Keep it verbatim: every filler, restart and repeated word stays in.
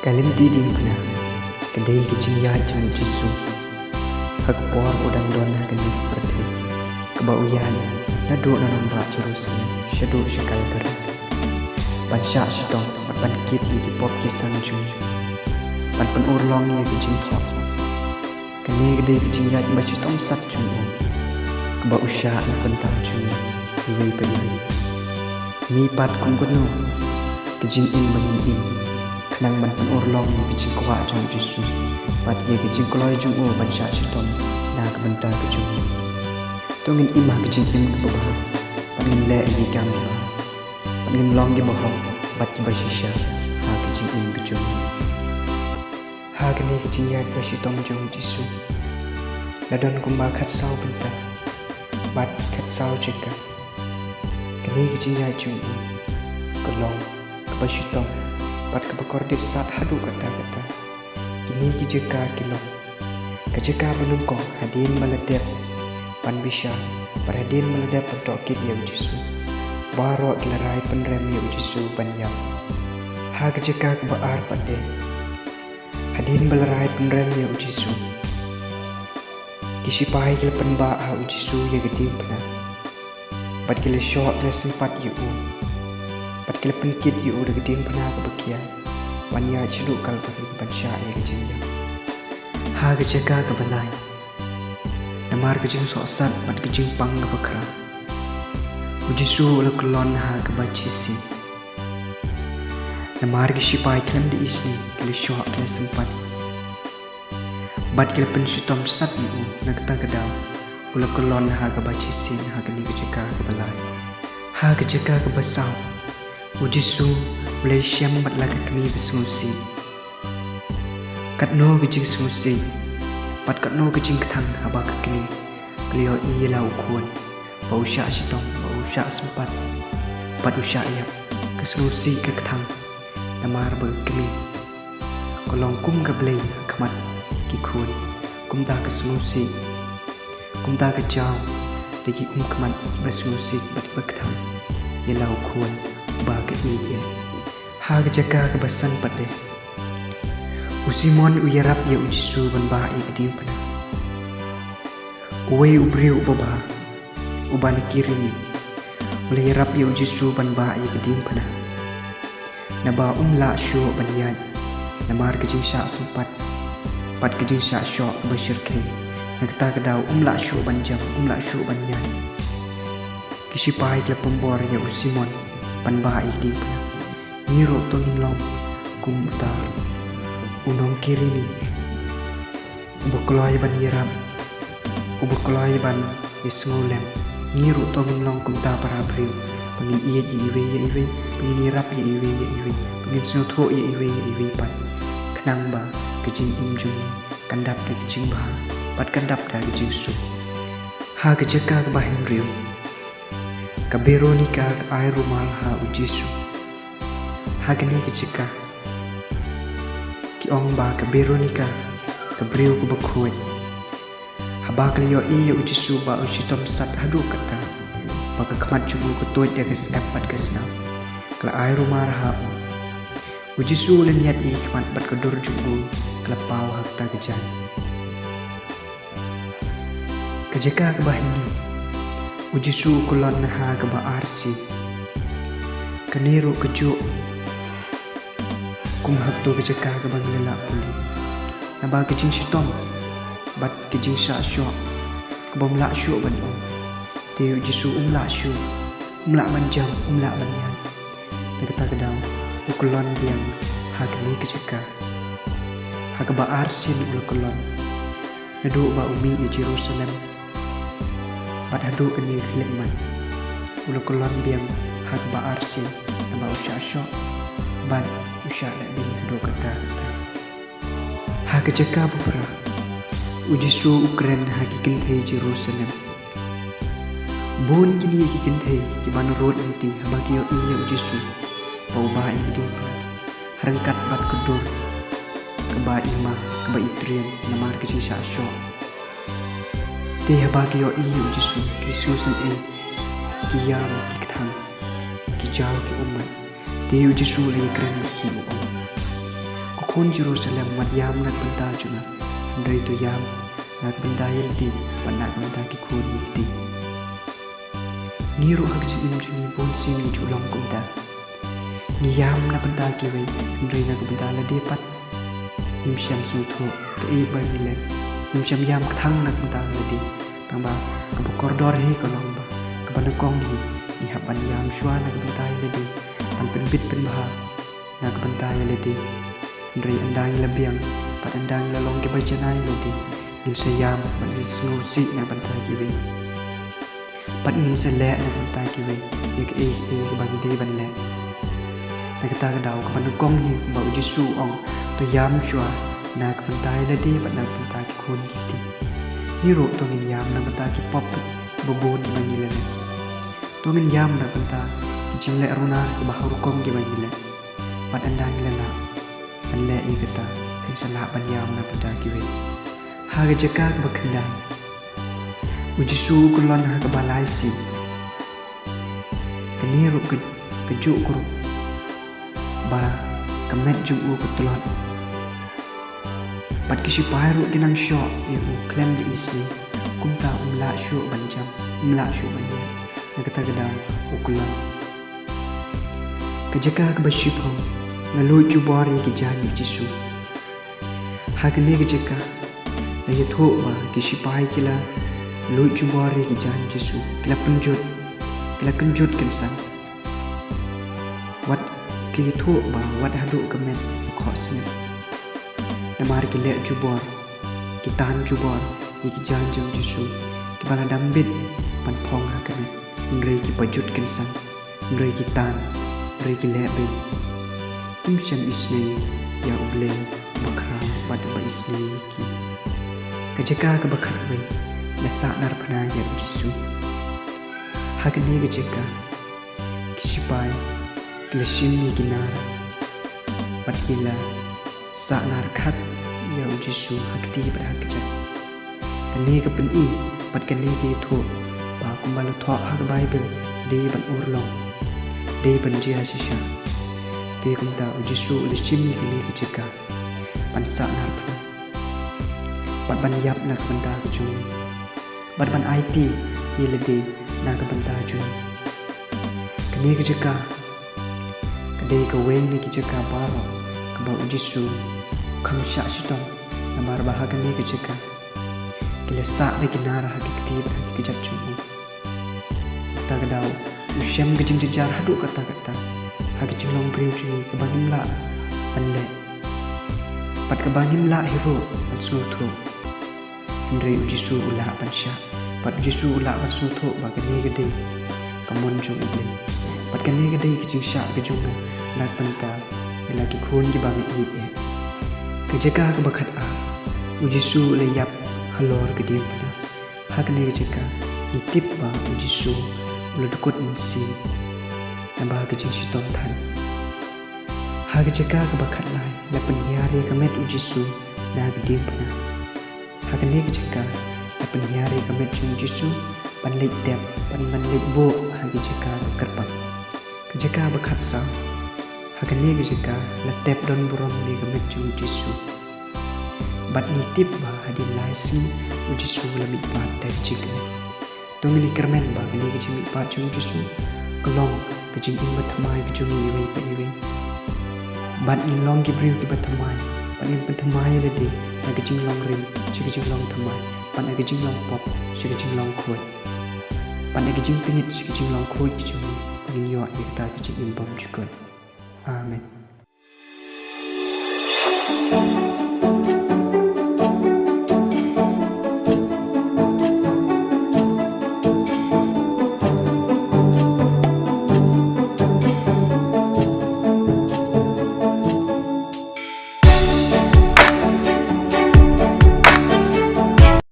Ka lynti diengphna ka dei ka jingïaid jong u Jisu ha ka por u dang don ha kane ka pyrthei, kaba u ïaid naduh na nongbah Jerusalem shaduh sha Kalbari, ban shah shitom bad ban kit ïa ki pop ki san jong ngi, ban pynurlong ïa ka jinghok. Kane ka dei ka jingïaid ba shitom sat jong u, kaba u shah na ka bynta jong ngi iwei pa iwei. Ngi pat kum kano ka jingim ba ngin im khnang ban pynurlong ïa ka jingkwah jong u Jisu bad ïa ka jingkloi jong u ban shah shitom na ka bynta ka jong ngi? To ngin im ha ka jingim kaba bha, bad ngin leh ïa ki kam kiba bha, bad ngin long kiba hok bad kiba shisha ha ka jingim ka jong ngi. Ha kane ka jingïaid ba shitom jong u Jisu la don kumba khatsaw bynta bad khatsaw jaka. Kane ka jingïaid jong u ka long kaba shitom bad kaba kordit sat haduh katta katta. Kine ki jaka ki long ka jaka ba nyngkong hadien ba la dep ban bishar bad hadien ba la dep ban tohkit ïa u Jisu, baroh ki la rai pynrem ïa u Jisu ban ïap. Ha ka jaka kaba ar pat de, hadien ba la rai pynrem ïa u Jisu, ki shipai ki la pynbah ha u Jisu ïa ka diengphna, bad ki la shoh, ki la sympat ïa u, bad ki la pynkit ïa u da ka diengphna kaba khia ban ïaid shaduh Kalbari ban shah ïa ka jingïap. Ha ka jaka kaba lai, namar ka jingsohsat bad ka jingpang kaba khraw, u Jisu u la kyllon ha kaba shisien. Namar ki shipai khlem da isynei ki la shoh, ki la sympat, bad ki la pynshitom sat ïa u. Na kata ka daw u la kyllon ha kaba shisien ha kane ka jaka kaba lai. Ha ka jaka kaba saw, u Jisu u la ïashem bad la ka kmie basngewsih. Katno ka jingsngewsih bad katno ka jingkthang haba ka kmie ka la ïohi ïa la u khun ba u shah shitom, ba u shah sympat bad u shah ïap. Ka sngewsih ka kthang, namar ba ka kmie ka long kum ka blei ha khmat ki khun. Kumta ka sngewsih, kumta ka jaw da ki umkhmat kiba sngewsih bad kiba kthang ïa la u khun uba ka ïeit. Ha ka jaka kaba san pat de, u Simon u ïarap ïa u Jisu ban bah ïa ka diengphna. Uwei u briew uba bha, uba na Kirene, u la ïarap ïa u Jisu ban bah ïa ka diengphna, naba um lah shuh ban ïaid namar ka jingshah sympat bad ka jingshah shoh kaba shyrkhei. Na kata ka daw um lah shuh ban jam, um lah shuh ban ïaid. Ki shipai ki la pynbor ïa u Simon ban bah ïa ka diengphna. Ngi ruh to ngin long kum uta u nong Kirene, uba kloi ban ïarap, uba kloi ban ïasngewlem. Ngi ruh to ngin long kumta para briew, ba ngin ïeit ïa iwei ïa iwei, ba ngin ïarap ïa iwei ïa iwei, ba ngin sngewthuh ïa iwei ïa iwei pat, khnang ba ka jingim jong ngi kan dap da ka jingbha bad kan dap da ka jingsuk. Ha ka jaka kaba hynriew, ka Veronika ka ai rumal ha u Jisu. Ha kane ka jaka ki ong ba ka Veronika, ka briew kaba khuid, haba ka la ïohi ïa u Jisu ba u shitom sat haduh katta, ba ka khmat jong u ka tuid da ka syep bad ka snam, ka la ai rumal ha u. U Jisu u la niad ïa ki khmat bad ka dur jong u ka la paw ha kata ka jaiñ. Ka jaka kaba hynñiew, u Jisu u kyllon ha kaba arsien. Kane ruh kajuh kum ha kato ka jaka kaba ngi la lah pule, naba ka jingshitom bad ka jingshah shoh kaba ym lah shuh ban ong. Te u Jisu um lah shuh, um lah ban jam, um lah ban ïaid. Na kata ka daw u kyllon biang ha kane ka jaka. Ha kaba arsien u la kyllon, naduh ba u mih na Jerusalem bad haduh kane ka khlieh mat, u la kyllon biang ha kaba arsien, naba u shah shoh bad u shah lehbeiñ haduh katta katta. Ha ka jaka ba phra, u Jisu u kren ha ki kynthei Jerusalem. Bun kine ki kynthei kiban rud lynti haba ki ïohi ïa u Jisu ba u bah ïa ka diengphna, ryngkat bad ka dur kaba i ma, kaba i triem namar ka jingshah shoh. Te haba ki ïohi ïa u Jisu, ki sngewsynei, ki ïam, ki kthang, ki jaw, ki ummat. Te u Jisu u la ïakren bad ki, u ong: Ko Khun Jerusalem, wat ïam na ka bynta jong nga, hynrei to ïam na ka bynta ïa lade bad na ka bynta ki khun ki kti. Ngi ruh ha ka jingim jong ngi bun sien ngi ju long kumta. Ngi ïam na ka bynta kiwei, hynrei na ka bynta lade pat ngim shym sngewthuh kaei kaba ngi leh. Ngim shym ïam kthang na ka bynta lade. Tangba kaba kordor hi ka long ba kaba nyngkong hi ngi hap ban ïam shuwa na ka bynta ïa lade, ban pynbit pynbha na ka bynta ïa lade. Hynrei ynda ngi la biang bad ynda ngi la long kiba janai ïa lade, ngin sa ïam bad ngin sa sngewsih na ka bynta kiwei. Bad ngin sa leh na ka bynta kiwei ïa kaei kaei kaba ngi dei ban leh. Na kata ka daw, kaba nyngkong hi kumba U Jisu u ong, to ïam shuwa na ka bynta ïa lade bad na ka bynta ki khun ki kti. Ngi ruh to ngin ïam na ka bynta ki pop ba bun kiba ngi la leh. To ngin ïam na ka bynta ki jingleh runar kiba ha rukom kiba ngi leh. Bad ynda ngi la lah ban leh ïa kata, ngin sa lah ban ïam na ka bynta kiwei. Ha ka jaka kaba khyndai, U Jisu u kyllon ha kaba lai sien. Kane ruh ka, kajuh ka ruh ba ka met jong u ka tlot. Bad ki shipai ruh ki nang shoh ïa u khlem da isnei, kumta um lah shuh ban jam, um lah shuh ban ïaid. Na kata ka daw u kyllon. Ka jaka kaba shiphew, la luid jubor ïa ki jaiñ U Jisu. Ha kane ka jaka la ïathuh ba ki shipai ki la luid jubor ïa ki jaiñ U Jisu, ki la pynjut, ki la kynjut kynsan. Wat ki ïathuh ba wat haduh ka met ka khohsngiat. Namar ki leh jubor, ki tan jubor ïa ki jaiñ jong U Jisu, kiba la dang bit ban phong ha ka met, hynrei ki pynjut kynsan, hynrei ki tan, hynrei ki leh beiñ. Kim shym isnei ïa U Blei uba khraw bad uba isnei ïa ki. Ka jaka kaba khatwei, la sahnarphna ïa U Jisu. Ha kane ka jaka ki shipai ki la shim ïa ki nar bad ki la sahnarkhat ïa U Jisu ha kti bad ha kjat. Kane ka pyni bad kane ka ïathuh ba kumba la thoh ha ka Baibl, dei ban urlong, dei ban jia shisha. Te kumta U Jisu u la shim ïa kane ka jaka ban sahnarphna bad ban ïap na ka bynta ka jong ngi, bad ban aiti ïa lade na ka bynta jong ngi. Kane ka jaka ka dei kawei na ki jaka baroh kaba U Jisu u kham shah shitom, namar ba ha kane ka jaka ki la sah da ki nar ha ki kti bad ha ki kjat jong u. Kata ka daw u shem ka jingjynjar haduh katta katta ha ka jinglong briew jong ngi kaba ngim lah ban leh. Bad kaba ngim lah hi ruh ban sngewthuh. Hynrei U Jisu u lah ban shah, bad U Jisu u lah ban sngewthuh ba kane ka dei ka mon jong U Blei. Bad kane ka dei ka jingshah ka jong nga na ka bynta ïa la ki khun kiba nga ïeit eh. Ka jaka kaba khatar, U Jisu u la ïap halor ka diengphna. Ha kane ka jaka ngi tip ba U Jisu u la dkut mynsiem naba ka jingshitom than. Ha ka jaka kaba khatlai, la pynhiar ïa ka met U Jisu na ka diengphna. Ha kane ka jaka la pynhiar ïa ka met jong U Jisu ban leit tep, ban, ban leit buh ha ka jaka ka kyrpang. Ka jaka ba khatsaw, ha kane ka jaka la tep don burom ïa ka met jong U Jisu. Bad ngi tip ba hadien lai sngi U Jisu u la mihpat da ka jingkmen. To ngin ïa kyrmen ba kane ka jingmihpat jong U Jisu ka long ka jingim bathymmai ka jong ngi iwei pa iwei. Bad ngin long ki briew kiba thymmai, bad ngin pynthymmai ïa lade na ka jinglong rit sha ka jinglong thymmai, bad na ka jinglong pop sha ka jinglong khuid, bad na ka jingtngit sha ka jinglong khuid ka jong ngi, ba ngin ïoh ïa kata ka jingim bymjukut. Amen.